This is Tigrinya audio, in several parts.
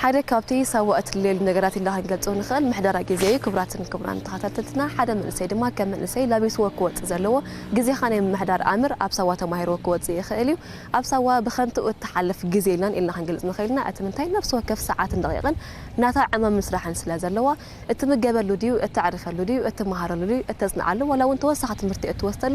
ሓደ ካብቲ ሳዋ እትልየሉ ነገራት ኢልና ክንገልጾ ንኽእል ምሕደራ ግዜ እዩ። ክቡራትን ክቡራን ተኸታተልትና፣ ሓደ መንእሰይ ድማ ከም መንእሰይ ላቢስዎ ክወጽእ ዘለዎ ግዜኻ ናይ ምምሕዳር ኣምር ኣብ ሳዋ ተማሂርዎ ክወጽእ ይኽእል እዩ። ኣብ ሳዋ ብኸንቱ እትሓልፍ ግዜ የላን ኢልና ክንገልጽ ንኽእል ኢና። እቲ ምንታይ፣ ነፍሲ ወከፍ ሰዓትን ደቂቕን ናታ ዕማምን ስራሕን ስለ ዘለዋ፣ እትምገበሉ ድዩ፣ እተዕርፈሉ ድዩ፣ እትመሃረሉ ድዩ፣ እተጽንዓሉ፣ ዋላ እውን ተወሳኺ ትምህርቲ እትወስደሉ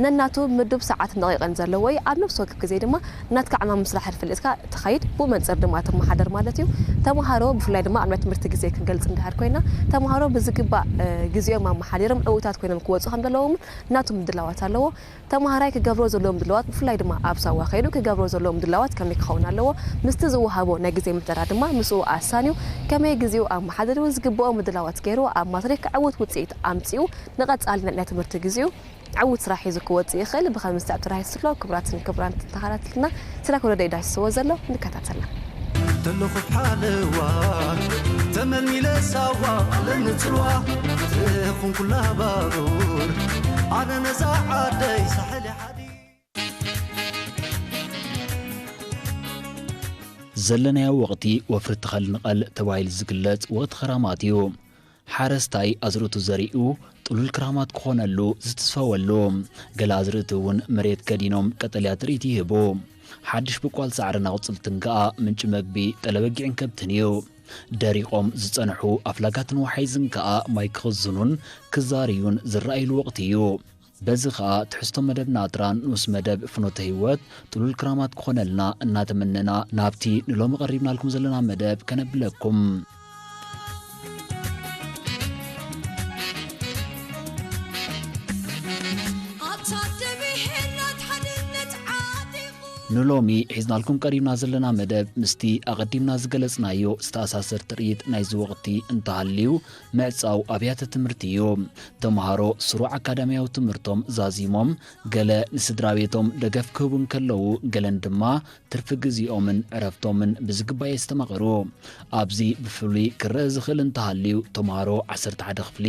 ነናቱ ምዱብ ሰዓትን ደቂቕን ዘለዎ እዩ። ኣብ ነፍሲ ወከፍ ግዜ ድማ ናትካ ዕማም ምስራሕ ፈሊጥካ ትኸይድ፣ ብኡ መንጽር ድማ ትመሓደር ማለት እዩ። ተምሃሮ ብፍላይ ድማ ኣብ ናይ ትምህርቲ ግዜ ክንገልጽ እንድሕር ኮይና፣ ተምሃሮ ብዝግባእ፣ እ፣ ግዜኦም ኣመሓዲሮም ዕዉታት ኮይኖም ክወጹ ከም ዘለዎም ናቱ ምድላዋት ኣለዎ። ተምሃራይ ክገብሮ ዘለዎ ምድላዋት ብፍላይ ድማ ኣብ ሳዋ ከይዱ ክገብሮ ዘለዎ ምድላዋት ከመይ ክኸውን ኣለዎ፣ ምስቲ ዝወሃቦ ናይ ግዜ ምሕደራ ድማ ምስኡ ኣሳንዩ ከመይ ግዜኡ ኣመሓደሪኡ ዝግብኦ ምድላዋት ገይሩ ኣብ ማትሪክ ዕዉት ውጽኢት ኣምጺኡ ንቐጻሊ ናይ ትምህርቲ ግዜኡ ዕዉት ስራሕ ሒዙ ክወጽእ ይኽእል። ብኸምዚ ኣብ ተራሂሱ ኣሎ። ክቡራትን ክቡራን ተኸታተልትና፣ ስለ ኩሉ ደይዳስዎ ዘሎ ንከታተልና። ተለኹ ሓለዋ ተመልሚለ ሳዋ ኣለኒ ጽልዋ ትኹን ኩላ ባሩር ኣነ ነዛ ዓደይ ሳሕል ሓዲ ዘለናዮ ወቕቲ ወፍሪ ትኸል ንቐል ተባሂሉ ዝግለጽ ወቕቲ ክራማት እዩ። ሓረስታይ ኣዝርእቱ ዘሪኡ ጥሉል ክራማት ክኾነሉ ዝትስፈወሉ፣ ገለ ኣዝርእቲ እውን መሬት ከዲኖም ቀጠልያ ትርኢት ይህቡ። ሓድሽ ብቋል ሳዕርን ኣቑጽልትን ከኣ ምንጪ መግቢ ጠለበጊዕን ከብትን እዩ። ደሪቖም ዝጸንሑ ኣፍላጋትን ወሓይዝን ከኣ ማይ ክኽዝኑን ክዛርዩን ዝረኣይሉ ወቕቲ እዩ። በዚ ኸኣ ትሕዝቶ መደብ ናትራ ንኡስ መደብ ፍኖተ ህይወት ጥሉል ክራማት ክኾነልና እናተመነና ናብቲ ንሎሚ ቀሪብናልኩም ዘለና መደብ ከነብለኩም። ንሎሚ ሒዝናልኩም ቀሪብና ዘለና መደብ ምስቲ ኣቐዲምና ዝገለጽናዮ ዝተኣሳሰር ትርኢት ናይዚ ወቕቲ እንተሃልዩ ምዕጻው ኣብያተ ትምህርቲ እዩ። ተምሃሮ ስሩዕ ኣካዳሚያዊ ትምህርቶም ዛዚሞም ገለ ንስድራ ቤቶም ደገፍ ክህቡ እንከለዉ ገለን ድማ ትርፊ ግዜኦምን ዕረፍቶምን ብዝግባእ የስተማቕሩ። ኣብዚ ብፍሉይ ክረአ ዝኽእል እንተሃልዩ ተምሃሮ ዓሰርተ ሓደ ክፍሊ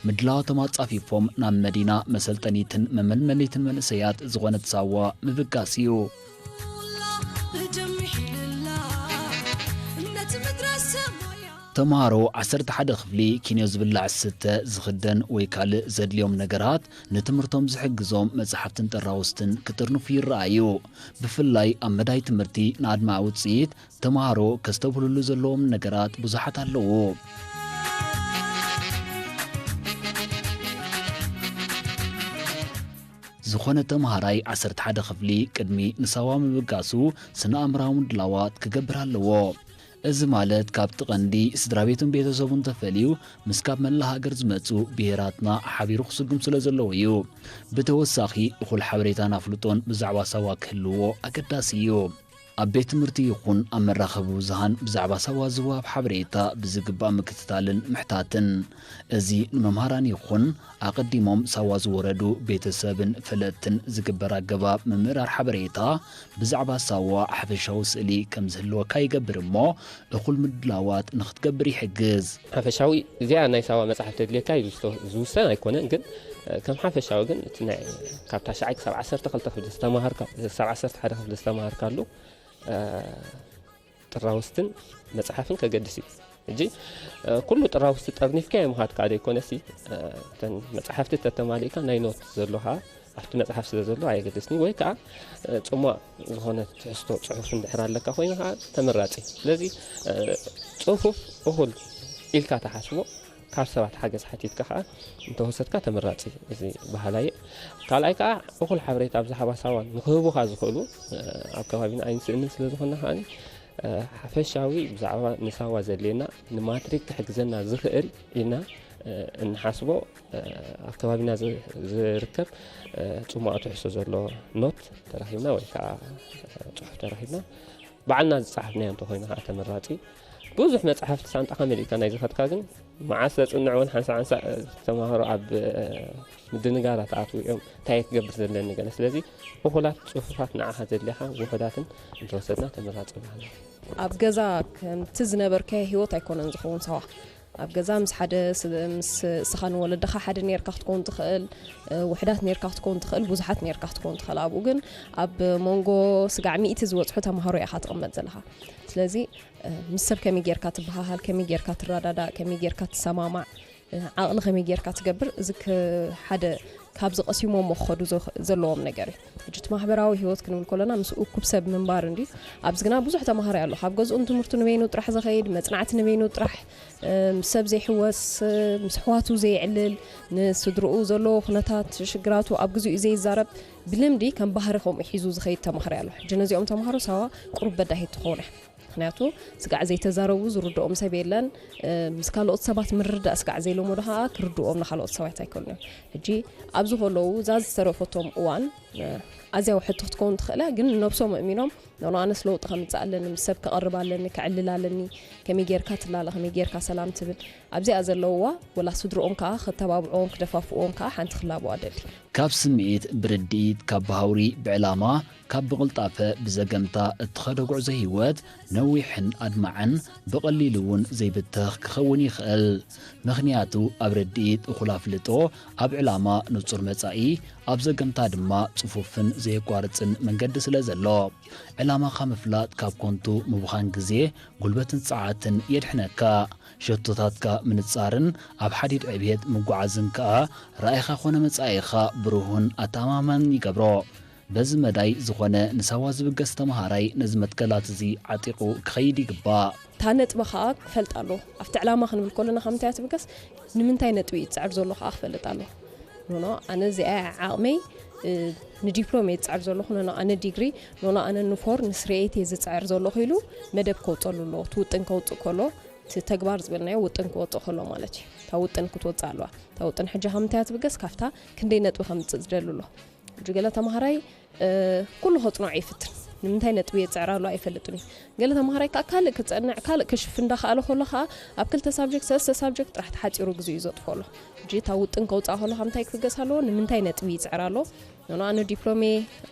ምድላዋቶም ኣጻፊፎም ናብ መዲና መሰልጠኒትን መመልመሊትን መንእሰያት ዝኾነት ሳዋ ምብጋስ እዩ። ተምሃሮ ዓሰርተ ሓደ ክፍሊ ኪንዮ ዝብላዕ ዝስተ ዝኽደን ወይ ካልእ ዘድልዮም ነገራት ንትምህርቶም ዝሕግዞም መጻሕፍትን ጥራውስትን ክጥርንፉ ይረኣዩ። ብፍላይ ኣብ መዳይ ትምህርቲ ንኣድማዒ ውጽኢት ተምሃሮ ከስተብህሉሉ ዘለዎም ነገራት ብዙሓት ኣለዉ። ዝኾነ ተምሃራይ ዓሰርተ ሓደ ክፍሊ ቅድሚ ንሳዋ ምብጋሱ ስነ ኣእምራዊ ምድላዋት ክገብር ኣለዎ። እዚ ማለት ካብቲ ቀንዲ ስድራ ቤቱን ቤተሰቡን ተፈልዩ ምስ ካብ መላእ ሃገር ዝመጹ ብሄራትና ሓቢሩ ክስጉም ስለ ዘለዎ እዩ። ብተወሳኺ እኹል ሓበሬታን ኣፍልጦን ብዛዕባ ሳዋ ክህልዎ ኣገዳሲ እዩ። ኣብ ቤት ትምህርቲ ይኹን ኣብ መራኸቢ ብዙሃን ብዛዕባ ሳዋ ዝወሃብ ሓበሬታ ብዝግባእ ምክትታልን ምሕታትን። እዚ ንመምሃራን ይኹን ኣቐዲሞም ሳዋ ዝወረዱ ቤተሰብን ፈለጥትን ዝግበር ኣገባብ ምምእራር ሓበሬታ ብዛዕባ ሳዋ ሓፈሻዊ ስእሊ ከም ዝህልወካ ይገብር እሞ እኹል ምድላዋት ንኽትገብር ይሕግዝ። ሓፈሻዊ እዚኣ ናይ ሳዋ መፅሓፍ ተድልየካ እዩ ዝውሰን ኣይኮነን ግን ከም ሓፈሻዊ ግን እቲ ናይ ካብ ታሽዓይ ክሳብ ዓሰርተ ክልተ ክፍሊ ዝተማሃርካ ክሳብ ዓሰርተ ሓደ ክፍሊ ዝተማሃርካሉ ጥራውስትን መፅሓፍን ከገድስ እዩ። ሕጂ ኩሉ ጥራውስቲ ጠርኒፍካዮ ምኻድ ከዓ ዘይኮነሲ እተን መፅሓፍቲ ተተማሊእካ ናይ ኖት ዘሎ ከዓ ኣብቲ መፅሓፍ ስለ ዘሎ ኣየገድስን እዩ። ወይ ከዓ ፅሟቕ ዝኾነ ትሕዝቶ ፅሑፍ እንድሕር ኣለካ ኮይኑ ከዓ ተመራፂ እዩ። ስለዚ ፅፉፍ እኹል ኢልካ ተሓስቦ ካብ ሰባት ሓገዝ ሓቲትካ ከዓ እንተወሰድካ ተመራፂ እዚ በሃላይ እየ። ካልኣይ ከዓ እኹል ሓበሬታ ብዛዕባ ሳዋን ንክህቡኻ ዝኽእሉ ኣብ ከባቢና ኣይንስእንን ስለ ዝኾንና ከዓ ሓፈሻዊ ብዛዕባ ንሳዋ ዘድልየና ንማትሪክ ክሕግዘና ዝኽእል ኢልና እንሓስቦ ኣብ ከባቢና ዝርከብ ፅሟቕ ትሕዝቶ ዘሎ ኖት ተረኺብና ወይ ከዓ ፅሑፍ ተረኺብና ባዕልና ዝፀሓፍናዮ እንተኾይኑ ከዓ ተመራፂ። ብዙሕ መፅሓፍቲ ሳንጣኻ መሊእካ ናይ ዝኸድካ ግን መዓስ ዘፅንዕዎን ሓንሳእ ሓንሳእ ተምሃሮ ኣብ ምድንጋር ኣትኣትዉ እዮም እንታይ እየ ክገብር ዘለኒ ገለ። ስለዚ እኹላት ፅሑፋት ንዓኻ ዘድልያኻ ውሑዳትን እንተወሰድና ተመራፂ ምበሃል። ኣብ ገዛ ከምቲ ዝነበርካዮ ህይወት ኣይኮነን ዝኸውን ሳዋ። ኣብ ገዛ ምስ ሓደ ስ- ምስ እስኻ ንወለድኻ ሓደ ኔርካ ክትከውን ትኽእል፣ እ፣ ውሕዳት ኔርካ ክትከውን ትኽእል፣ ብዙሓት ኔርካ ክትከውን ትኽእል። ኣብኡ ግን ኣብ መንጎ ስጋዕ ሚእቲ ዝበጽሑ ተምሃሮ ኢኻ ትቕመጥ ዘለኻ። ስለዚ እ፣ ምስ ሰብ ከመይ ጌርካ ትበሃሃል፣ ከመይ ጌርካ ትረዳዳእ፣ ከመይ ጌርካ ትሰማማዕ፣ እ፣ ዓቕሊ ከመይ ጌርካ ትገብር፣ እዚ ክ- ሓደ ካብዚ ቀሲሞሞ ክኸዱ ዘኽ- ዘለዎም ነገር እዩ። ሕጂ እቲ ማሕበራዊ ህይወት ክንብል ከለና ምስ እኩብ ሰብ ምንባር እንዲ ኣብዚ ግና ብዙሕ ተማሃራይ ኣሎ። ካብ ገዝኡ ንትምህርቱ ንበይኑ ጥራሕ ዝኸይድ፣ መጽናዕቲ ንበይኑ ጥራሕ፣ እ፣ ምስ ሰብ ዘይሕወስ፣ እ፣ ምስ ኣሕዋቱ ዘይዕልል፣ ንስድርኡ ዘለዎ ኩነታት ሽግራቱ ኣብ ግዜኡ ዘይዛረብ፣ ብልምዲ ከም ባህሪ ከምኡ ሒዙ ዝኸይድ ተማሃራይ ኣሎ። ሕጂ ነዚኦም ተማሃሮ ሳዋ ቁሩብ በዳሂት ትኸውን እያ። ምክንያቱ ስጋዕ ዘይተዛረቡ ዝርድኦም ሰብ የለን። እ፣ ምስ ካልኦት ሰባት ምርዳእ ስጋዕ ዘይለመዱ ከዓ ክርድኦም ንካልኦት ሰባት ኣይከሉን እዮም። ሕጂ ኣብዚ ከለዉ እዛ ዝተረፈቶም እዋን፣ እ፣ ኣዝያ ውሕድቲ ክትከውን ትኽእል እያ፣ ግን ነብሶም እሚኖም ኖኖ ኣነስ ለውጢ ከምፅእ ኣለኒ፣ ምስ ሰብ ክቐርብ ኣለኒ፣ ክዕልል ኣለኒ፣ ከመይ ጌርካ ትላለ፣ ከመይ ጌርካ ሰላም ትብል፣ ኣብዚኣ ዘለውዋ ወላ ስድርኦም ከዓ ከተባብዕዎም ክደፋፍእዎም ከዓ ሓንቲ ክላቦ ኣደሊ። ካብ ስምዒት ብርድኢት ካብ ብሃውሪ ብዕላማ ካብ ብቕልጣፈ ብዘገምታ እትኸዶ ጉዕዞ ህይወት ነዊሕን ኣድማዕን ብቐሊሉ እውን ዘይብተኽ ክኸውን ይኽእል። ምኽንያቱ ኣብ ርድኢት እኹል ኣፍልጦ ኣብ ዕላማ ንጹር መጻኢ ኣብ ዘገምታ ድማ ጽፉፍን ዘየቋርጽን መንገዲ ስለ ዘሎ ዕላማኻ ምፍላጥ ካብ ኮንቱ ምብኻን ግዜ ጉልበትን ጸዓትን የድሕነካ። ሸቶታትካ ምንጻርን ኣብ ሓዲድ ዕብየት ምጉዓዝን ከኣ ራእይኻ ኮነ መጻኢኻ ብሩህን ኣተኣማማንን ይገብሮ። በዚ መዳይ ዝኾነ ንሳዋ ዝብገስ ተመሃራይ ነዚ መትከላት እዚ ዓጢቑ ክኸይድ ይግባእ። እታ ነጥቢ ከዓ ክፈልጥ ኣለዎ። ኣብቲ ዕላማ ክንብል ከለና ከምንታይ እያ ትብገስ፣ ንምንታይ ነጥቢ እዩ ዝፅዕር ዘሎ ከዓ ክፈልጥ ኣለዎ። ኖኖ ኣነ እዚኣ ዓቕመይ ንዲፕሎም እየ ዝፅዕር ዘለኹ፣ ኖኖ ኣነ ዲግሪ፣ ኖኖ ኣነ ንፎር ንስርኤት እየ ዝፅዕር ዘለኹ ኢሉ መደብ ከውፀሉ ኣለዎ። እቲ ውጥን ከውፅእ ከሎ እቲ ተግባር ዝበልናዮ ውጥን ክወፅእ ከሎ ማለት እዩ። እታ ውጥን ክትወፅእ ኣለዋ። እታ ውጥን ሕጂ ከምንታይ እያ ትብገስ፣ ካብታ ክንደይ ነጥቢ ከምፅእ ዝደሊ ኣሎ። ሕጂ ገለ ተምሃራይ ኩሉ ከፅንዖ ይፍትን። ንምንታይ ነጥቢ የፅዕር ኣሎ ኣይፈልጥን እዩ። ገለ ተምሃራይ ከዓ ካልእ ክፀንዕ ካልእ ክሽፍን እንዳኸኣለ ከሎ ከዓ ኣብ ክልተ ሳብጀክት ሰለስተ ሳብጀክት ጥራሕ ተሓፂሩ ግዜ እዩ ዘጥፎ ኣሎ። ሕጂ እታ ውጥን ከውፅኣ ከሎ ከምንታይ ክብገስ ኣለዎ፣ ንምንታይ ነጥቢ ይፅዕር ኣሎ። ኖኖ ኣነ ዲፕሎሜ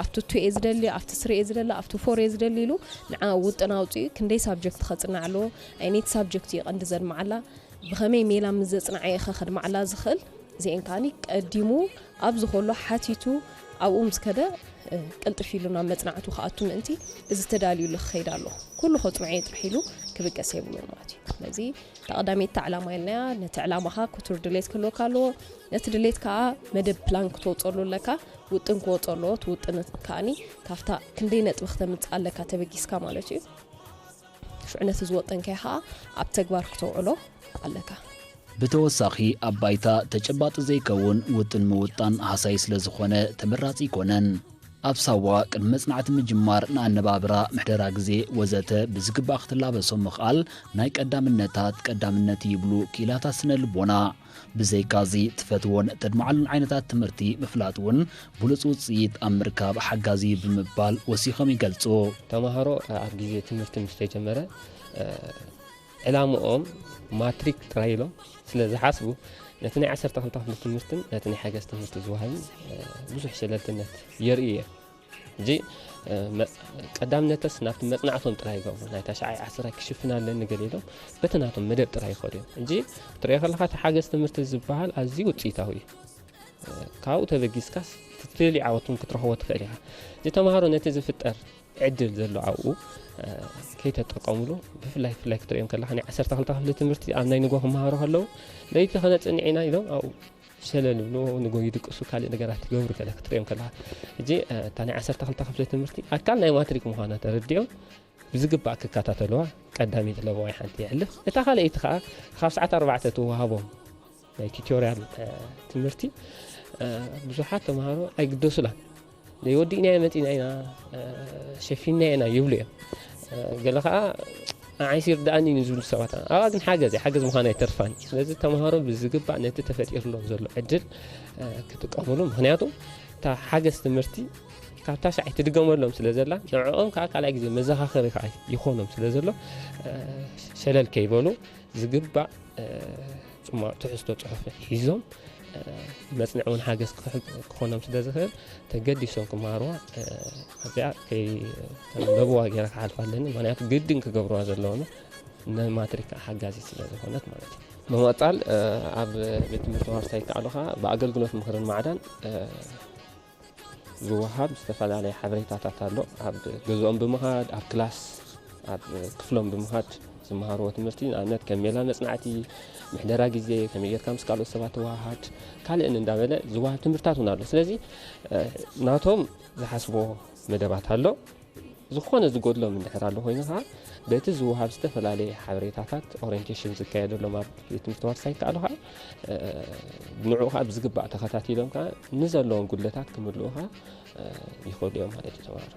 ኣብቲ ቱ እየ ዝደሊ፣ ኣብቲ ስሪ እየ ዝደሊ፣ ኣብቲ ፎር እየ ዝደሊ ኢሉ ንዓ ውጥን ኣውፅኡ ክንደይ ሳብጀክት ከፅንዕ ኣለዎ፣ ኣይነይቲ ሳብጀክት እዩ ቀንዲ ዘድምዓላ፣ ብኸመይ ሜላ ምስ ዘፅንዓ ኢኸ ከድምዓላ ዝኽእል። እዚኤን ከዓኒ ቀዲሙ ኣብ ዝኸሎ ሓቲቱ ኣብኡ ምስ ከደ ቅልጥፍ ኢሉ ናብ መፅናዕቱ ክኣቱ ምእንቲ እዚ ተዳልዩሉ ክኸይድ ኣለዎ። ኩሉ ከፅንዖ እየ ጥራሕ ኢሉ ክብገስ የብሉን ማለት እዩ። ስለዚ እታ ቀዳመይቲ ዕላማ ኢልናያ፣ ነቲ ዕላማኻ ክቱር ድሌት ክህልወካ ኣለዎ። ነቲ ድሌት ከዓ መደብ ፕላን ክትወፀሉ ኣለካ፣ ውጥን ክወፀ ኣለዎ። እቲ ውጥን ከዓኒ ካብታ ክንደይ ነጥቢ ክተምፅእ ኣለካ ተበጊስካ ማለት እዩ። ሽዑ ነቲ ዝወጠንካዮ ከዓ ኣብ ተግባር ክተውዕሎ ኣለካ። ብተወሳኺ ኣብ ባይታ ተጨባጢ ዘይከውን ውጥን ምውጣን ሃሳይ ስለ ዝኾነ ተመራጺ ኣይኮነን። ኣብ ሳዋ ቅድሚ መጽናዕቲ ምጅማር ንኣነባብራ፣ ምሕደራ ግዜ ወዘተ ብዝግባእ ክትላበሶ ምኽኣል ናይ ቀዳምነታት ቀዳምነት ይብሉ ክኢላታት ስነ ልቦና። ብዘይካዚ ትፈትዎን ተድምዓሉን ዓይነታት ትምህርቲ ምፍላጥ እውን ብሉጽ ውጽኢት ኣብ ምርካብ ሓጋዚ እዩ ብምባል ወሲኾም ይገልጹ። ተምሃሮ ኣብ ግዜ ትምህርቲ ምስ ተጀመረ ዕላምኦም ማትሪክ ጥራይ ኢሎም ስለ ዝሓስቡ ነቲ ናይ ዓሰርተ ክልተ ክፍሊ ትምህርትን ነቲ ናይ ሓገዝ ትምህርቲ ዝወሃብን ብዙሕ ሸለልትነት የርእዩ እዮም። ሕጂ ቀዳምነተስ ናብቲ መፅናዕቶም ጥራይ ይገብሩ። ናይ ታሽዓይ ዓስራይ ክሽፍን ኣለኒ ገለ ኢሎም በቲ ናቶም መደብ ጥራይ ይኸዱ እዮም። ሕጂ ክትሪኦ ከለኻ እቲ ሓገዝ ትምህርቲ ዝበሃል ኣዝዩ ውፅኢታዊ እዩ። ካብኡ ተበጊስካስ ትልልዩ ዓወት እውን ክትረኽቦ ትኽእል ኢኻ። እዚ ተምሃሮ ነቲ ዝፍጠር ዕድል ዘሎ ኣብኡ ከይተጠቀምሉ ብፍላይ ብፍላይ ክትሪኦም ከለኻ ናይ ዓሰርተ ክልተ ክፍሊ ትምህርቲ ኣብ ናይ ንጎ ክመሃሩ ከለዉ ለይቲ ከነፅንዕ ኢና ኢሎም ኣብኡ ሸለል ይብሉ፣ ንጎ ይድቅሱ፣ ካልእ ነገራት ይገብሩ ገለ ክትሪኦም ከለኻ። ሕጂ እታ ናይ ዓሰርተ ክልተ ክፍሊ ትምህርቲ ኣካል ናይ ማትሪክ ምዃና ተረዲኦም ብዝግባእ ክከታተልዋ ቀዳመይቲ ለበዋይ ሓንቲ የሕልፍ። እታ ካልኣይቲ ከኣ ካብ ሰዓት ኣርባዕተ ትወሃቦም ናይ ቲቶርያል ትምህርቲ ብዙሓት ተምሃሮ ኣይግደሱላን። ዘይወዲእናዮ መፂና ኢና ሸፊንናዮ ኢና ይብሉ እዮም። ገለ ከዓ ንዓይሲ ይርድኣኒ እዩ ዝብሉ ሰባት ኣብኣ ግን ሓገዝ እያ ሓገዝ ምዃን ኣይተርፋን እዩ። ስለዚ ተምሃሮ ብዝግባእ ነቲ ተፈጢርሎም ዘሎ ዕድል ክጥቀምሉ፣ ምክንያቱ እታ ሓገዝ ትምህርቲ ካብ ታሽዓይ ትድገመሎም ስለ ዘላ ንዕኦም ከዓ ካልኣይ ግዜ መዘኻኸሪ ከዓ ይኾኖም ስለ ዘሎ ሸለል ከይበሉ ዝግባእ ፅሟቕ ትሕዝቶ ፅሑፍ ሒዞም መፅንዒ እውን ሓገዝ ክኾኖም ስለ ዝኽእል ተገዲሶም ክመሃርዋ ኣብዚኣ ከይተንበብዋ ገይረ ክሓልፋ ኣለኒ። ምክንያቱ ግድን ክገብርዋ ዘለዎም ንማትሪክ ሓጋዚት ስለ ዝኾነት ማለት እዩ። ብምቕጻል ኣብ ቤት ትምህርቲ ዋርሳይ ከኣሉኻ ብኣገልግሎት ምኽርን ማዕዳን ዝወሃብ ዝተፈላለየ ሓበሬታታት ኣሎ። ኣብ ገዝኦም ብምኻድ፣ ኣብ ክላስ ኣብ ክፍሎም ብምኻድ ዝመሃርዎ ትምህርቲ፣ ንኣብነት ከም ሜላ መጽናዕቲ፣ ምሕደራ ግዜ፣ ከመይ ጌርካ ምስ ካልኦት ሰባት ትወሃሃድ፣ ካልእን እንዳበለ ዝወሃብ ትምህርታት እውን ኣሎ። ስለዚ ናቶም ዝሓስቦ መደባት ኣሎ። ዝኾነ ዝጎድሎም እንድሕር ኣሎ ኮይኑ ከዓ በቲ ዝወሃብ ዝተፈላለየ ሓበሬታታት ኦሪንቴሽን ዝካየደሎም ኣብ ቤት ትምህርቲ ዋርሳይ ከኣሉ ከዓ ንዕኡ ከዓ ብዝግባእ ተኸታቲሎም ከዓ ንዘለዎም ጉድለታት ክምልኡ ከዓ ይኽእሉ እዮም ማለት እዩ ተምሃሮ።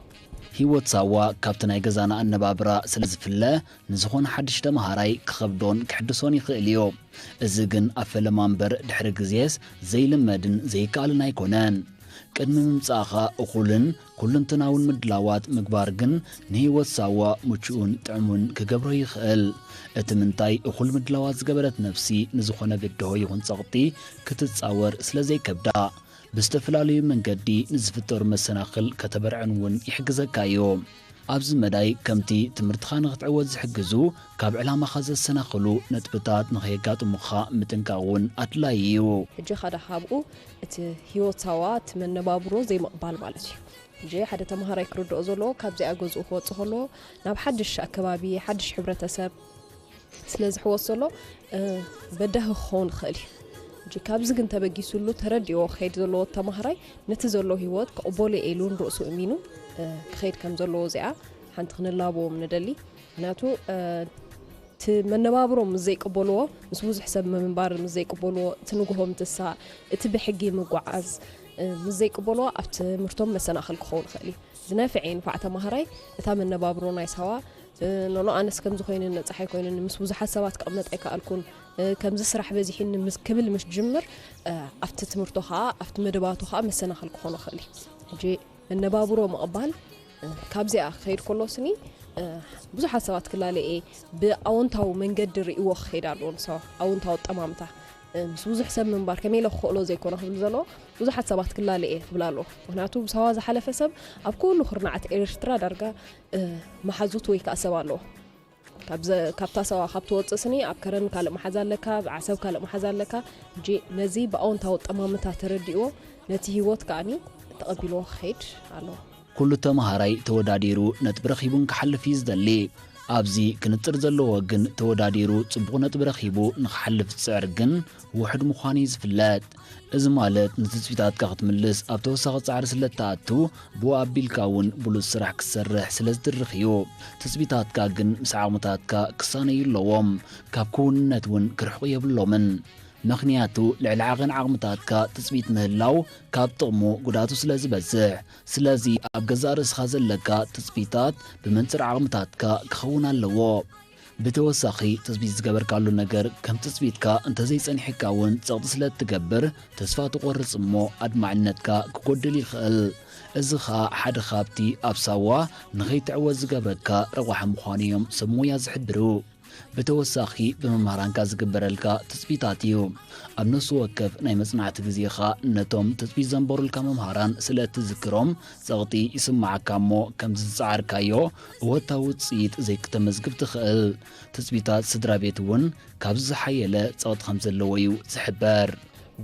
ህይወት ሳዋ ካብቲ ናይ ገዛና ኣነባብራ ስለ ዝፍለ ንዝኾነ ሓድሽ ተምሃራይ ክኸብዶን ክሕድሶን ይኽእል እዩ። እዚ ግን ኣብ ፈለማ እምበር ድሕሪ ግዜስ ዘይልመድን ዘይከኣልን ኣይኮነን። ቅድሚ ምምጻእኻ እኹልን ኩልንትናውን ምድላዋት ምግባር ግን ንህይወት ሳዋ ምቹእን ጥዕሙን ክገብሮ ይኽእል። እቲ ምንታይ እኹል ምድላዋት ዝገበረት ነፍሲ ንዝኾነ ብድሆ ይኹን ጸቕጢ ክትጻወር ስለ ዘይከብዳ ብዝተፈላለዩ መንገዲ ንዝፍጠሩ መሰናኽል ከተበርዕን እውን ይሕግዘካ እዩ። ኣብዚ መዳይ ከምቲ ትምህርትኻ ንኽትዕወት ዝሕግዙ ካብ ዕላማኻ ዘሰናኽሉ ነጥብታት ንኸየጋጥሙኻ ምጥንቃቕ እውን ኣድላዪ እዩ። ሕጂ ሓደ ካብኡ እቲ ህይወት ሳዋ እቲ መነባብሮ ዘይምቕባል ማለት እዩ። ሕጂ ሓደ ተምሃራይ ክርድኦ ዘለዎ ካብዚኣ ገዝኡ ክወፅእ ከሎ ናብ ሓድሽ ኣከባቢ ሓድሽ ሕብረተሰብ ስለ ዝሕወስ ዘሎ በዳሂ ክኸውን ይኽእል እዩ። ሕጂ ካብዚ ግን ተበጊስሉ ተረዲእዎ ክኸይድ ዘለዎ ተምሃራይ ነቲ ዘሎ ህይወት ክቕበሎ እየ ኢሉ ንርእሱ እሚኑ ክኸይድ ከም ዘለዎ እዚኣ ሓንቲ ክንላበዎም ንደሊ። ምክንያቱ እቲ መነባብሮም ምስ ዘይቅበልዎ ምስ ብዙሕ ሰብ ምንባር ምስ ዘይቅበልዎ እቲ ንግሆ ምትሳእ እቲ ብሕጊ ምጓዓዝ ምስ ዘይቅበልዎ ኣብ ትምህርቶም መሰናኽል ክኸውን ይኽእል እዩ። ዝነፍዐ ይንፋዕ ተምሃራይ እታ መነባብሮ ናይ ሳዋ ኖኖ ኣነስ ከምዚ ኮይነ ነፃ ኣይኮይነን ምስ ብዙሓት ሰባት ክቕመጥ ኣይከኣልኩን ከምዚ ስራሕ በዚሒኒ ምስ ክብል ምስ ጅምር ኣብቲ ትምህርቶ ከዓ ኣብቲ መደባቱ ከዓ መሰናኽል ክኾኖ ይኽእል እዩ። ሕጂ መነባብሮ ምቕባል ካብዚኣ ክኸይድ ከሎ ስኒ ብዙሓት ሰባት ክላለ እየ ብኣወንታዊ መንገዲ ርእይዎ ክኸይድ ኣለዎ ንሰ ኣወንታዊ ኣጠማምታ ምስ ብዙሕ ሰብ ምንባር ከመይ ኢለ ክኽእሎ ዘይኮነ ክብል ዘለዎ ብዙሓት ሰባት ክላለ እየ ክብል ኣለዎ። ምክንያቱ ብሳዋ ዝሓለፈ ሰብ ኣብ ኩሉ ኩርናዓት ኤርትራ ዳርጋ መሓዙት ወይ ከዓ ሰብ ኣለዎ። ካብታ ሳዋ ካብ ትወፅእ ስኒ ኣብ ከረን ካልእ መሓዛ ኣለካ፣ ኣብ ዓሰብ ካልእ መሓዛ ኣለካ። ሕጂ ነዚ ብኣወንታዊ ኣጠማምታ ተረዲእዎ ነቲ ህይወት ከዓኒ ተቐቢልዎ ክኸይድ ኣለዎ። ኩሉ ተምሃራይ ተወዳዲሩ ነጥቢ ረኺቡን ክሓልፍ እዩ ዝደሊ። ኣብዚ ክንጥር ዘለዎ ግን ተወዳዲሩ ፅቡቕ ነጥቢ ረኺቡ ንክሓልፍ ዝፅዕር ግን ውሑድ ምዃኑ እዩ ዝፍለጥ። እዚ ማለት ንትፅቢታትካ ክትምልስ ኣብ ተወሳኺ ፃዕሪ ስለ እትኣቱ ብኡ ኣቢልካ እውን ብሉፅ ስራሕ ክትሰርሕ ስለ ዝድርኽ እዩ። ትፅቢታትካ ግን ምስ ዓቕምታትካ ክሳነዩ ኣለዎም። ካብ ክውንነት እውን ክርሕቑ የብሎምን። ምኽንያቱ ልዕሊ ዓቐን ዓቕምታትካ ትፅቢት ምህላው ካብ ጥቕሙ ጉድኣቱ ስለ ዝበዝሕ። ስለዚ ኣብ ገዛእ ርእስኻ ዘለካ ትፅቢታት ብመንፅር ዓቕምታትካ ክኸውን ኣለዎ። ብተወሳኺ ትፅቢት ዝገበርካሉ ነገር ከም ትፅቢትካ እንተዘይፀኒሕካ እውን ፀቕጢ ስለ እትገብር ተስፋ ትቖርፅ እሞ ኣድማዕነትካ ክጎድል ይኽእል። እዚ ኸኣ ሓደ ካብቲ ኣብ ሳዋ ንኸይትዕወት ዝገብረካ ረቋሒ ምዃኑ እዮም ሰብ ሞያ ዝሕብሩ። ብተወሳኺ ብመምሃራንካ ዝግበረልካ ትፅቢታት እዩ። ኣብ ነፍሲ ወከፍ ናይ መፅናዕቲ ግዜኻ ነቶም ትፅቢት ዘንበሩልካ መምሃራን ስለ እትዝክሮም ፀቕጢ ይስምዓካ እሞ ከምዚ ዝፀዓርካዮ እወታዊ ውፅኢት ዘይክተመዝግብ ትኽእል። ትፅቢታት ስድራ ቤት እውን ካብዚ ዝሓየለ ፀቕጢ ከም ዘለዎ እዩ ዝሕበር።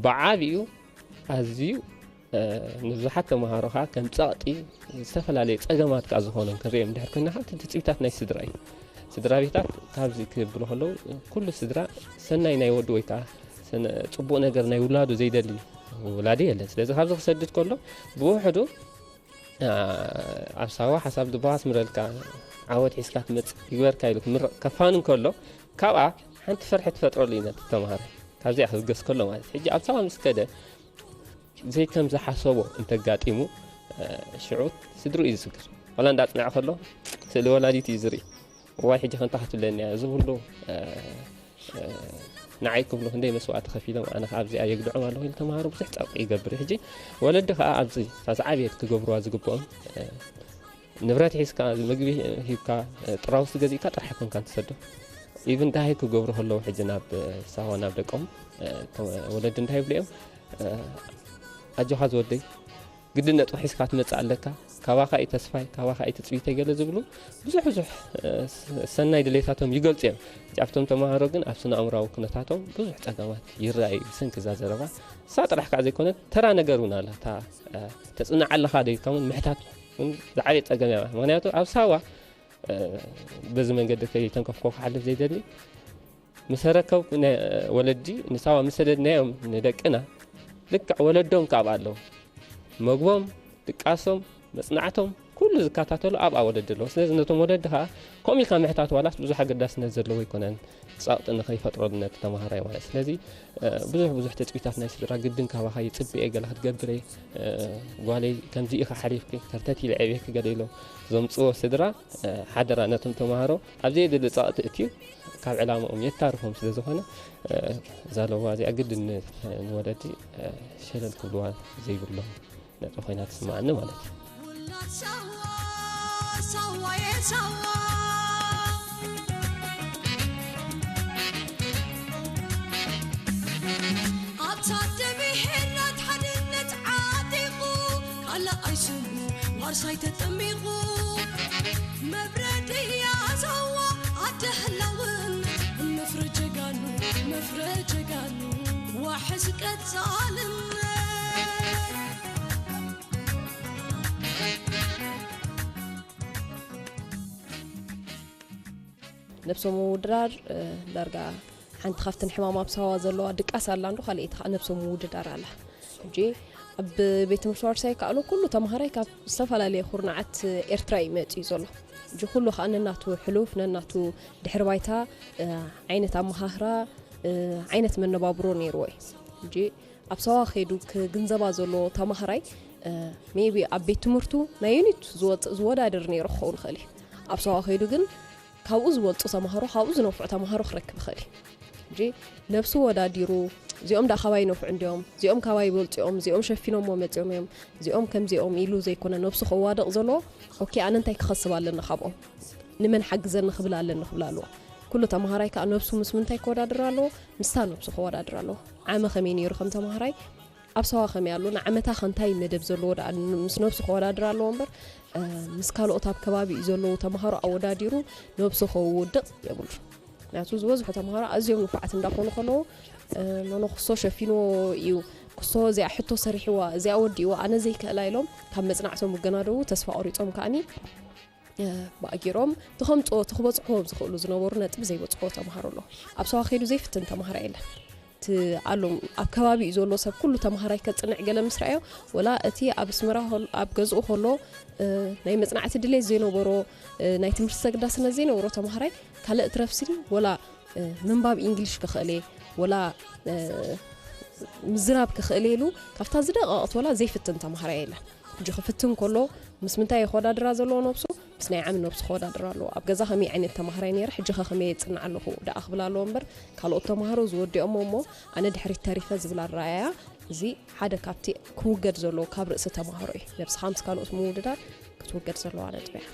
ብዓቢኡ ኣዝዩ ንብዙሓት ተምሃሮ ከኣ ከም ጸቕጢ፣ ዝተፈላለየ ጸገማት ከኣ ዝኾኖም ክንርእዮም እንድሕር ኮይና ከኣ እቲ ትጽቢታት ናይ ስድራ እዩ። ስድራ ቤታት ካብዚ ክብሉ ከለዉ ኩሉ ስድራ ሰናይ ናይ ወዱ ወይ ከኣ ጽቡቕ ነገር ናይ ውላዱ ዘይደሊ ወላዲ የለን። ስለዚ ካብዚ ክሰድድ ከሎ ብውሕዱ ኣብ ሳዋ ሓሳብ ልብኻ ኣስምረልካ፣ ዓወት ሒዝካ ትመጽእ ይግበርካ ኢሉ ክምረቕ ከፋኑ እንከሎ ካብኣ ሓንቲ ፍርሒ ትፈጥረሉ እዩ ነቲ ተምሃራይ። ካብዚኣ ክብገስ ከሎ ማለት ሕጂ ኣብ ሳዋ ምስ ከደ ዘይከም ዝሓሰቦ እንተጋጢሙ ሽዑ ስድርኡ እዩ ዝስግር። ዋላ እንዳጽንዐ ከሎ ስእሊ ወላዲት እዩ ዝርኢ። እዋይ ሕጂ ከንታ ክትብለኒ እያ እዚ ኩሉ ንዓይ ክብሉ ክንደይ መስዋእቲ ከፊሎም ኣነ ከኣ ኣብዚኣ የግድዖም ኣለኹ ኢሉ ተምሃሮ ብዙሕ ጸቕጢ ይገብር እዩ። ሕጂ ወለዲ ከኣ ኣብዚ እታ ዝዓበየት ክገብርዋ ዝግብኦም ንብረት ሒዝካ ምግቢ ሂብካ ጥራውቲ ገዚእካ ጥራሕ ኣይኮንካን ትሰዶ። ኢቭን እንታይ ክገብሩ ከለዉ ሕጂ ናብ ሳዋ ናብ ደቆም ወለዲ እንታይ ይብሉ እዮም ኣጆኻ ዝወደይ ግድን ነጥቢ ሒዝካ ትመጽእ ኣለካ። ካባኻ እዩ ተስፋይ፣ ካባኻ እዩ ትጽቢተይ ገለ ዝብሉ ብዙሕ ብዙሕ፣ እ፣ ስ-፣ ሰናይ ድሌታቶም ይገልጹ እዮም። ኣብቶም ተማሃሮ ግን ኣብ ስነ ኣእምራዊ ኩነታቶም ብዙሕ ጸገማት ይረኣዩ ብሰንኪ እዛ ዘረባ። እሳ ጥራሕ ከዓ ዘይኮነት ተራ ነገር እውን ኣላ። እታ፣ እ፣ ተጽንዓ ኣለኻ ዶ ኢልካ እውን ምሕታት እውን ዝዓበየ ጸገም እያ። ምኽንያቱ ኣብ ሳዋ፣ እ፣ በዚ መንገዲ ከይተንከፍኮ ክሓልፍ ዘይደሊ፣ ምስ ኣረከብኩ ናይ ወለዲ ንሳዋ ምስ ሰደድናዮም ንደቅና፣ ልክዕ ወለዶም ካብ ኣለዉ፣ መግቦም፣ ድቃሶም፣ መጽናዕቶም፣ ኩሉ ዝከታተሉ ኣብኣ ወለዲ ኣለዎ። ስለዚ ነቶም ወለዲ ከኣ ከምኡ ኢልካ ምሕታት ዋላስ ብዙሕ ኣገዳስነት ዘለዎ ኣይኮነን፣ ጸቕጢ ንኸይፈጥረሉ ነቲ ተማሃራይ ማለት። ስለዚ፣ እ፣ ብዙሕ ብዙሕ ትጽቢታት ናይ ስድራ ግድን ካባኻ ይጽበ እየ፣ ገለ ክትገብር እየ፣ እ፣ ጓለይ ከምዚ ኢኻ ሓሊፍኪ፣ ከርተት ኢለ ዕብየኪ ገለ ኢሎም ዘምጽዎ ስድራ፣ እ፣ ሓደራ ነቶም ተማሃሮ ኣብ ዘየድሊ ጸቕጢ እትዩ ካብ ዕላማኦም የታርፎም ስለ ዝኾነ፣ እ፣ እዛ ለዋ እዚኣ ግድን ን-፣ ንወለዲ፣ እ፣ ሸለል ክብልዋ ዘይብሎም ነጥቢ ኮይና ትስምዓኒ ማለት እዩ። ውላድ ሳዋ፣ ሳዋየ ሳዋ። ኣብታ ደም ይሄላት ሓድነት ዓጢቑ፣ ካልኣይ ስሙ ዋርሳይ ተጠሚቑ። መብረድ እያ ሳዋ ዓዲ ህላውነት፣ መፍረ ጀጋኑ፣ መፍረ ጀጋኑ፣ ዋሕስ ቀጻልነት። ነብሶ ምውድዳር፣ እ፣ ዳርጋ ሓንቲ ካብተን ሕማም ኣብ ሳዋ ዘለዋ ድቃስ ኣላ እንዶ፣ ካልኣይቲ ከዓ ነብሶ ምውድዳር ኣላ። ሕጂ ኣብ ቤት ትምህርቲ ዋርሳይ ከኣሎ ኩሉ ተምሃራይ ካብ ዝተፈላለየ ኩርናዓት ኤርትራ እዩ መጺኡ ዘሎ። ሕጂ ኩሉ ከዓ ነናቱ ሕሉፍ፣ ነናቱ ድሕሪ ባይታ፣ እ፣ ዓይነት ኣመሃህራ፣ እ፣ ዓይነት መነባብሮ ነይርዎ እዩ። ሕጂ ኣብ ሳዋ ከይዱ ክግንዘባ ዘለዎ ተምሃራይ፣ እ፣ ሜቢ ኣብ ቤት ትምህርቱ ናይ ዩኒት ዝወጽእ ዝወዳደር ነይሩ ክኸውን ይኽእል እዩ። ኣብ ሳዋ ከይዱ ግን ካብኡ ዝበልጹ ተምሃሮ፣ ካብኡ ዝነፍዑ ተምሃሮ ክረክብ ይኽእል እዩ። ሕጂ ነብሱ ወዳዲሩ፣ እዚኦም ደኣ ካባይ ይነፍዑ እንድዮም፣ እዚኦም ካባይ ይበልጹ እዮም፣ እዚኦም ሸፊኖምዎ መጺኦም እዮም፣ እዚኦም ከምዚኦም ኢሉ ዘይኮነ ነብሱ ከዋድቕ ዘለዎ፣ ኦኬ፣ ኣነ እንታይ ክኸስብ ኣለኒ ካብኦም? ንመን ሓግዘኒ ክብል ኣለኒ ክብል ኣለዎ። ኩሉ ተምሃራይ ከኣ ነብሱ ምስ ምንታይ ከወዳድር ኣለዎ? ምስታ ነብሱ ከወዳድር ኣለዎ። ዓመ ከመይ ነይሩ ከም ተምሃራይ? ኣብ ሳዋ ከመይ ኣሎ? ንዓመታ ከ እንታይ መደብ ዘለዎ ደኣ ን-፣ ምስ ነብሱ ከወዳድር ኣለዎ እምበር፣ እ፣ ምስ ካልኦት ኣብ ከባቢኡ ዘለዉ ተምሃሮ ኣወዳዲሩ ነብሱ ከውድቕ የብሉ። ምክንያቱ ዝበዝሑ ተምሃሮ ኣዝዮም ንፉዓት እንዳኾኑ ከለዉ፣ እ፣ መነኩሶ ሸፊንዎ እዩ፣ ክስቶ እዚኣ ሕቶ ሰሪሕዋ፣ እዚኣ ወዲእዋ፣ ኣነ ዘይክእላ ኢሎም ካብ መጽናዕቶም እገናደዉ፣ ተስፋ ቆሪጾም ከኣኒ፣ እ፣ ብኣጊሮም እቲ ከምጽኦ፣ እቲ ክበጽሕዎም ዝኽእሉ ዝነበሩ ነጥቢ ዘይበጽሕዎ ተምሃሮ ኣለዉ። ኣብ ሳዋ ከይዱ ዘይፍትን ተምሃራይ የለን። እቲ ኣሎ ኣብ ከባቢኡ ዘሎ ሰብ ኩሉ ተምሃራይ ከጽንዕ ገለ ምስ ረኣዮ፣ ወላ እቲ ኣብ ኣስመራ ከሎ፣ ኣብ ገዝኡ ከሎ፣ እ፣ ናይ መጽናዕቲ ድሌት ዘይነበሮ፣ እ፣ ናይ ትምህርቲ ተገዳስነት ዘይነበሮ ተምሃራይ ካልእ ትረፍሲ ወላ፣ እ፣ ምንባብ ኢንግሊሽ ክኽእል እየ፣ ወላ፣ እ፣ ምዝራብ ክኽእል እየ ኢሉ ካብታ ዝደቐቐት ወላ ዘይፍትን ተምሃራይ የለን። ሕጂ ክፍትን ከሎ ምስ ምንታይ እዩ ከወዳድራ ዘለዎ ነብሱ? ምስ ናይ ዓሚ ነብሱ ከወዳድራ ኣለዎ። ኣብ ገዛ ከመይ ዓይነት ተምሃራይ ነይረ፣ ሕጂ ኸ ከመይ የጽንዕ ኣለኹ ደኣ ክብል ኣለዎ እምበር፣ ካልኦት ተምሃሮ ዝወዲኦሞ እሞ ኣነ ድሕሪት ተሪፈ ዝብል ኣረኣእያ፣ እዚ ሓደ ካብቲ ክውገድ ዘለዎ ካብ ርእሲ ተምሃሮ እዩ። ነብስኻ ምስ ካልኦት ምውድዳር ክትውገድ ዘለዋ ነጥቢ እያ።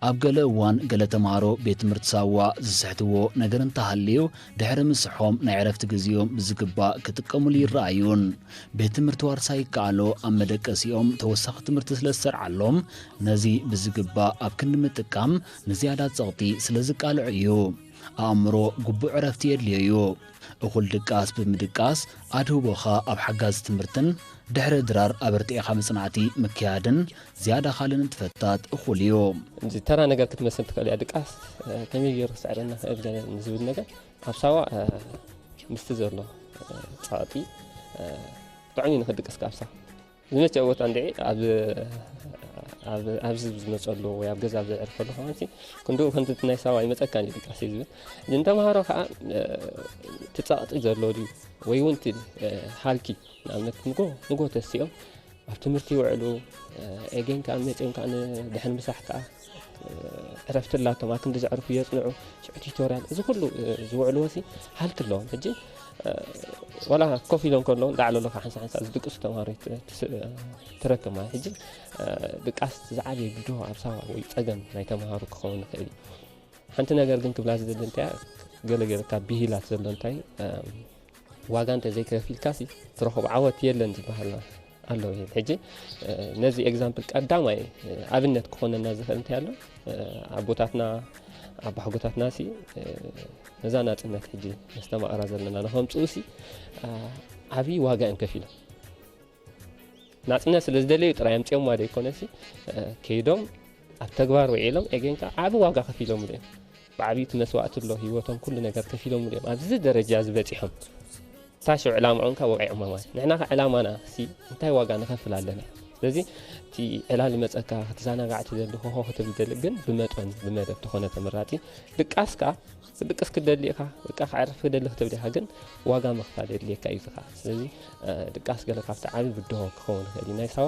ኣብ ገለ እዋን ገለ ተምሃሮ ቤት ትምህርቲ ሳዋ ዝስሕትዎ ነገር እንተሃልዩ፣ ድሕሪ ምስሖም ናይ ዕረፍቲ ግዜኦም ብዝግባእ ክጥቀሙሉ ይረኣዩን። ቤት ትምህርቲ ዋርሳይ ይከኣሎ ኣብ መደቀሲኦም ተወሳኺ ትምህርቲ ስለ ዝሰርዓሎም፣ ነዚ ብዝግባእ ኣብ ክንዲ ምጥቃም ንዝያዳ ጸቕጢ ስለ ዝቃልዑ እዩ። ኣእምሮ ግቡእ ዕረፍቲ የድልዮ እዩ። እኹል ድቃስ ብምድቃስ፣ ኣድህቦኻ ኣብ ሓጋዚ ትምህርትን ድሕሪ ድራር ኣብ ርጥዒኻ መጽናዕቲ ምክያድን ዝያዳ ካልእ ንጥፈታት እኹል እዩ። እዚ ተራ ነገር ክትመስል ትኽእል እያ። ድቃስ፣ እ፣ ከመይ ገይሩ ክስዕረና ክእል ገለ ንዝብል ነገር ኣብ ሳዋ፣ እ፣ ምስቲ ዘሎ፣ እ፣ ጸቕጢ፣ እ፣ ጥዑም እዩ ንኽድቅስ ካብ ሳዋ። ዝመቸ ቦታ እንድዒ ኣብ፣ ኣብ፣ ኣብዚ ዝመጸሉ ወይ ኣብ ገዛ ኣብ ዘዕርፈሉ ከማንሲ ክንድኡ ከምቲ ናይ ሳዋ ይመጸካን እዩ ድቃስ እዩ ዝብል። እዚ ንተምሃሮ ከኣ፣ እ፣ እቲ ጸቕጢ ዘሎ ድዩ ወይ እውን እቲ፣ እ፣ ሃልኪ ንኣብነት ንጎ፣ ንጎ ተሲኦም ኣብ ትምህርቲ ይውዕሉ፣ እ፣ ኤጌን ከኣ መጺኦም ከኣ ን-፣ ድሕሪ ምሳሕ ከኣ፣ እ፣ ዕረፍቲ ኣላቶም፣ ኣብ ክንዲ ዘዕርፉ የጽንዑ፣ ሽዑ ቱቶርያል፣ እዚ ኩሉ፣ እ፣ ዝውዕልዎ ሲ ሃልኪ ኣለዎም። ሕጂ፣ እ፣ ዋላ ኮፍ ኢሎም ከለዉ እንዳዕለሉ ከኣ ሓንሳ ሓንሳ ዝድቅሱ ተምሃሮ ት-፣ ትስ-፣ እ፣ ትረክብ ማለት። ሕጂ፣ እ፣ ድቃስ ዝዓበየ ብድሆ ኣብ ሳዋ ወይ ጸገም ናይ ተምሃሮ ክኸውን ይኽእል እዩ። ሓንቲ ነገር ግን ክብላ ዝደሊ እንታይ እያ፣ ገለ ገለ ካብ ብሂላት ዘሎ እንታይ፣ እም፣ ዋጋ እንተ ዘይከፊልካሲ ትረኽቦ ዓወት የለን ዝበሃልና። ኣለዉ። ሕጂ ነዚ ኤግዛምፕል ቀዳማይ ኣብነት ክኾነና ዝኽእል እንታይ ኣሎ? ኣቦታትና ኣባሕጎታትና ሲ ነዛ ናፅነት ሕጂ ነስተማቕራ ዘለና ንኸምፅኡ ሲ ዓብዪ ዋጋ እዮም ከፊሎም። ናፅነት ስለ ዝደለዩ ጥራይ ኣምፅኦምዋ ዘይኮነ ሲ ከይዶም ኣብ ተግባር ውዒሎም ኤጌንካ ዓብዪ ዋጋ ከፊሎምሉ እዮም። ብዓብይቲ መስዋእቲ ኣሎ፣ ህይወቶም ኩሉ ነገር ከፊሎምሉ እዮም ኣብዚ ደረጃ ዝበፂሖም። እታ ሽዑ ዕላምዖም ካብ ወቂዖማ ማለት ንሕና ከ ዕላማና ሲ እንታይ ዋጋ ንኸፍል ኣለና? ስለዚ እቲ ዕላል መፀካ ክትዘናጋዕ ትደሊ ኮኾ ክትብል ደሊ ግን ብመጠኑ ብመደብ ተኾነ ተመራፂ። ድቃስ ከዓ ክድቅስ ክደሊ ኢኻ፣ በቃ ክዕርፍ ክደሊ ክትብል ኢኻ፣ ግን ዋጋ ምኽፋል የድልየካ እዩ ዝኻ። ስለዚ ድቃስ ገለ ካብቲ ዓብዪ ብድሆ ክኸውን ይኽእል እዩ ናይ ሳዋ።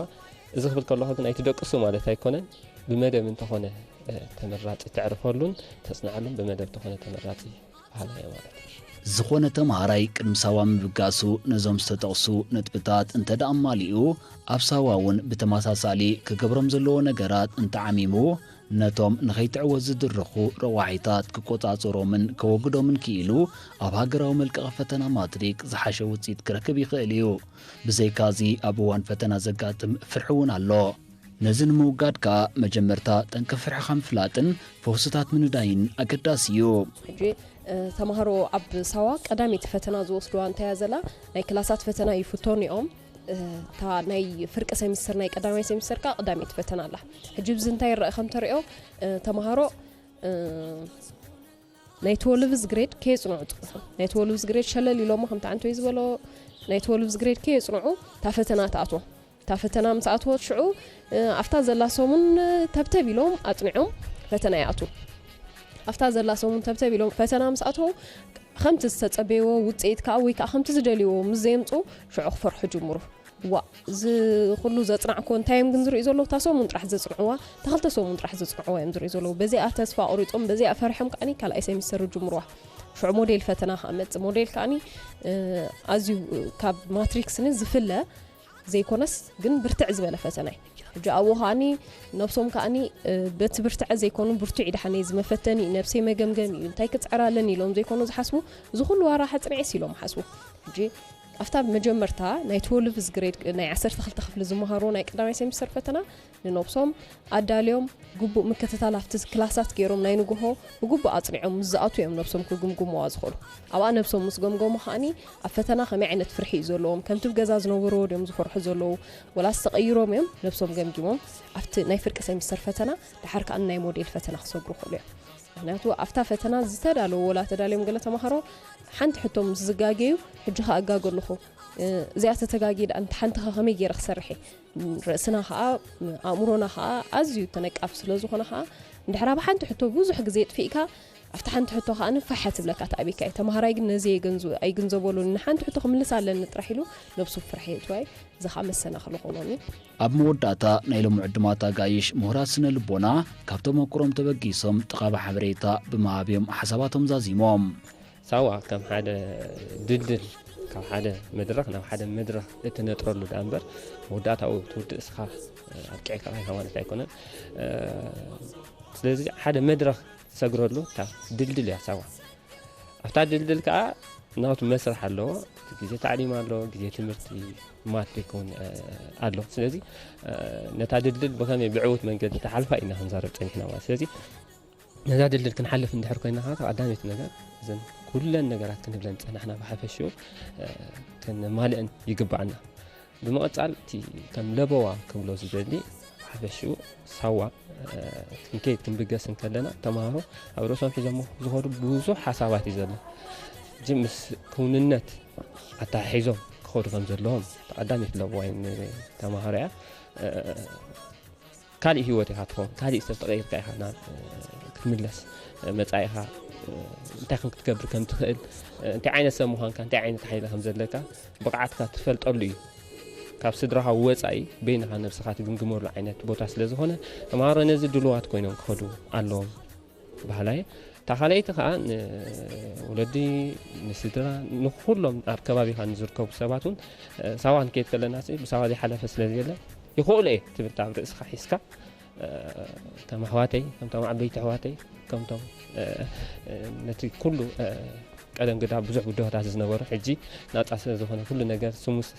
እዚ ክብል ከለኹ ግን ኣይትደቅሱ ማለት ኣይኮነን። ብመደብ እንተኾነ ተመራፂ ተዕርፈሉን ተፅንዓሉን ብመደብ ተኾነ ተመራፂ በሃላይ እየ ማለት እዩ። ዝኾነ ተምሃራይ ቅድሚ ሳዋ ምብጋሱ ነዞም ዝተጠቕሱ ነጥብታት እንተ ደኣ ኣማሊኡ፣ ኣብ ሳዋ እውን ብተመሳሳሊ ክገብሮም ዘለዎ ነገራት እንተዓሚሙ፣ ነቶም ንኸይትዕወት ዝድርኹ ረቋሒታት ክቆጻጸሮምን ከወግዶምን ክኢሉ፣ ኣብ ሃገራዊ መልቀቒ ፈተና ማትሪክ ዝሓሸ ውጽኢት ክረክብ ይኽእል እዩ። ብዘይካዚ፣ ኣብ እዋን ፈተና ዘጋጥም ፍርሒ እውን ኣሎ። ነዚ ንምውጋድ ከኣ መጀመርታ ጠንቂ ፍርሕኻ ምፍላጥን ፈውስታት ምንዳይን ኣገዳሲ እዩ። ሕጂ ተምሃሮ ኣብ ሳዋ ቀዳመይቲ ፈተና ዝወስድዋ እንታይ እያ ዘላ? ናይ ክላሳት ፈተና ይፍተኑ እዮም። እታ ናይ ፍርቂ ሴሚስተር ናይ ቀዳማይ ሴሚስተር ከኣ ቀዳመይቲ ፈተና ኣላ። ሕጂ ብዚ እንታይ ይረአ ከም ተሪኦ ተምሃሮ ናይ ትወልቭዝ ግሬድ ከየፅንዑ ፅንሑ ናይ ትወልቭዝ ግሬድ ሸለል ኢሎሞ ከምቲ ዓንተወይ ዝበሎ ናይ ትወልቭዝ ግሬድ ከየፅንዑ እታ ፈተና ትኣትዎም እታ ፈተና ምስ ኣትወት ሽዑ ኣብታ ዘላ ሰሙን ተብተብ ኢሎም ኣፅኒዖም ፈተና ይኣትዉ ኣብታ ዘላ ሰሙን ተብተብ ኢሎም ፈተና ምስ ኣትወው ከምቲ ዝተፀበይዎ ውፅኢት ከዓ ወይ ከዓ ከምቲ ዝደልይዎ ምስ ዘየምፅኡ ሽዑ ክፈርሑ ጅምሩ ዋ እዚ ኩሉ ዘፅናዕኮ እንታይ እዮም ግን ዝርእዩ ዘለዉ እታ ሰሙን ጥራሕ ዘፅንዕዋ እታ ክልተ ሰሙን ጥራሕ ዘፅንዕዋ እዮም ዝርእዩ ዘለዉ በዚኣ ተስፋ ኣቁሪፆም በዚኣ ፈሪሖም ከዓኒ ካልኣይ ሴሚስተር ጅምርዋ ሽዑ ሞዴል ፈተና ከዓ መፅእ ሞዴል ከዓኒ ኣዝዩ ካብ ማትሪክስ ን ዝፍለ ዘይኮነስ ግን ብርትዕ ዝበለ ፈተና እዩ ሕጂ ኣብኡ ከዓኒ ነብሶም ከዓኒ በቲ ብርትዐ ዘይኮኑ ብርቱዕ ይድሓነይ ዝመፈተኒ እዩ ነብሰይ መገምገሚ እዩ እንታይ ክፅዕር ኣለኒ ኢሎም ዘይኮኑ ዝሓስቡ እዚ ኩሉ ዋራ ከፅንዕስ ኢሎም ሓስቡ ሕጂ ኣብታ መጀመርታ ናይ ትወልቭ ግሬድ ናይ ዓሰርተ ክልተ ክፍሊ ዝመሃሩ ናይ ቀዳማይ ሴሚስተር ፈተና ንነብሶም ኣዳልዮም ግቡእ ምክትታል ኣብቲ ክላሳት ገይሮም ናይ ንግሆ ብግቡእ ኣፅኒዖም ምስ ዝኣትዉ እዮም ነብሶም ክግምግምዋ ዝኽእሉ ኣብኣ ነብሶም ምስ ገምገሙ ከዓኒ ኣብ ፈተና ከመይ ዓይነት ፍርሒ እዩ ዘለዎም ከምቲ ብ ገዛ ዝነበርዎ ድዮም ዝፈርሑ ዘለዉ ወላስ ተቐይሮም እዮም ነብሶም ገምጊሞም ኣብቲ ናይ ፍርቂ ሴሚስተር ፈተና ደሓር ከኣ ናይ ሞዴል ፈተና ክሰግሩ ይኽእሉ እዮም ምክንያቱ ኣብታ ፈተና ዝተዳለዉ ወላ ተዳልዮም ገለ ተማሃሮ ሓንቲ ሕቶ ምስ ዝጋገዩ ሕጂ ከኣ እጋገ ኣለኹ እዚኣ ተተጋግየ ደኣ እንተ ሓንቲ ኸ ከመይ ገይረ ክሰርሕ እየ ርእስና ኸዓ ኣእምሮና ኸዓ ኣዝዩ ተነቃፊ ስለ ዝኾነ ኸዓ እንድሕር ኣብ ሓንቲ ሕቶ ብዙሕ ግዜ የጥፊእካ ኣብቲ ሓንቲ ሕቶ ኸዓ ንፋሕ ትብለካ ተኣቢካ እዩ ተማሃራይ ግን ነዚ ኣይገንዝ- ኣይግንዘበሉን ንሓንቲ ሕቶ ክምልስ ኣለኒ ጥራሕ ኢሉ ነብሱ ፍርሒ የእትዋ እዩ እዚ ኸዓ መሰናኽሊ ኾኖም እዩ ኣብ መወዳእታ ናይ ሎሚ ዕድማት ኣጋይሽ ምሁራት ስነ ልቦና ካብ ተመክሮም ተበጊሶም ጠቓሚ ሓበሬታ ብምሃብ እዮም ሓሳባቶም ዛዚሞም። ሳዋ ከም ሓደ ድልድል ካብ ሓደ መድረኽ ናብ ሓደ መድረኽ እትነጥረሉ ደኣ እምበር መወዳእታኡ ትውድእ እስኻ ኣብቂዕካ ኢኻ ማለት ኣይኮነን። ስለዚ ሓደ መድረኽ ትሰግረሉ እታ ድልድል እያ ሳዋ። ኣብታ ድልድል ከኣ ናቱ መስርሕ ኣለዎ። ግዜ ታዕሊም ኣሎ፣ ግዜ ትምህርቲ ማትሪክ እውን ኣሎ። ስለዚ ነታ ድልድል ብኸመይ ብዕዉት መንገዲ ትሓልፋ ኢና ክንዛረብ ጸኒሕና ማለት። ስለዚ ነዛ ድልድል ክንሓልፍ እንድሕር ኮይና ከዓ ቀዳመይቲ ነገር እዘን ኩለን ነገራት ክንብለን ዝጸናሕና ብሓፈሽኡ ከነማልአን ይግብኣና። ብምቕጻል እቲ ከም ለበዋ ክብሎ ዝደሊ ብሓፈሽኡ ሳዋ ክንከይድ ክንብገስ እንከለና ተምሃሮ ኣብ ርእሶም ሒዞሞ ዝኸዱ ብዙሕ ሓሳባት እዩ ዘሎ። ሕጂ ምስ ክውንነት ኣተሓሒዞም ክኸዱ ከም ዘለዎም ቀዳመይቲ ለበዋ ንተምሃሮ እያ። ካሊእ ህይወት ኢኻ ትኸውን፣ ካሊእ ሰብ ተቐይርካ ኢኻ ናብ ክትምለስ መጻኢኻ እንታይ ከም ክትገብር ከም ትኽእል እንታይ ዓይነት ሰብ ምዃንካ እንታይ ዓይነት ሓይሊ ከም ዘለካ ብቕዓትካ ትፈልጠሉ እዩ። ካብ ስድራኻ ወጻኢ በይንኻ ነብስኻ ትግምግመሉ ዓይነት ቦታ ስለ ዝኾነ ተምሃሮ ነዚ ድሉዋት ኮይኖም ክኸዱ ኣለዎም። ባህላይ እታ ካልኣይቲ ከዓ ንወለዲ ንስድራ ንኩሎም ኣብ ከባቢካ ንዝርከቡ ሰባት እውን ሳዋ ንከይድ ከለና ብሳዋ ዘይሓለፈ ስለ ዘየለ ይኽእሎ እየ ትብል ኣብ ርእስካ ሒዝካ ከም ኣሕዋተይ ከምቶም ዓበይቲ ኣሕዋተይ ከምቶም ነቲ ኩሉ ቀደም ግዳ ብዙሕ ብድሆታት ዝነበሩ፣ ሕጂ ናፃ ስለ ዝኾነ፣ ኩሉ ነገር ስሙስ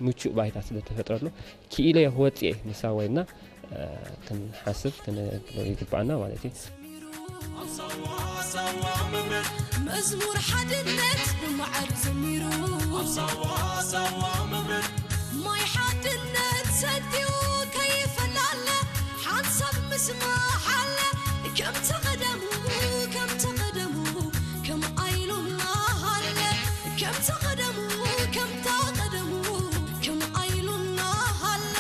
ምቹእ ባይታ ስለ ተፈጥረሉ፣ ክኢለዮ ክወፅእ እየ ንሳዋ ኢልና ክንሓስብ ክንብሎ ይግባኣና ማለት እዩ። መዝሙር ሓድነት ብማዕር ዘሚሩ ማይ ሓድነት ሰትዩ ከይፈላለ ሓንሳብ ምስማዕ ኣለ። ከምቲ ቀደሙ ከምቲ ቀደሙ ከም ኣይሉና ሃለ። ከምቲ ቀደሙ ከምታ ቀደሙ ከም ኣይሉና ሃለ።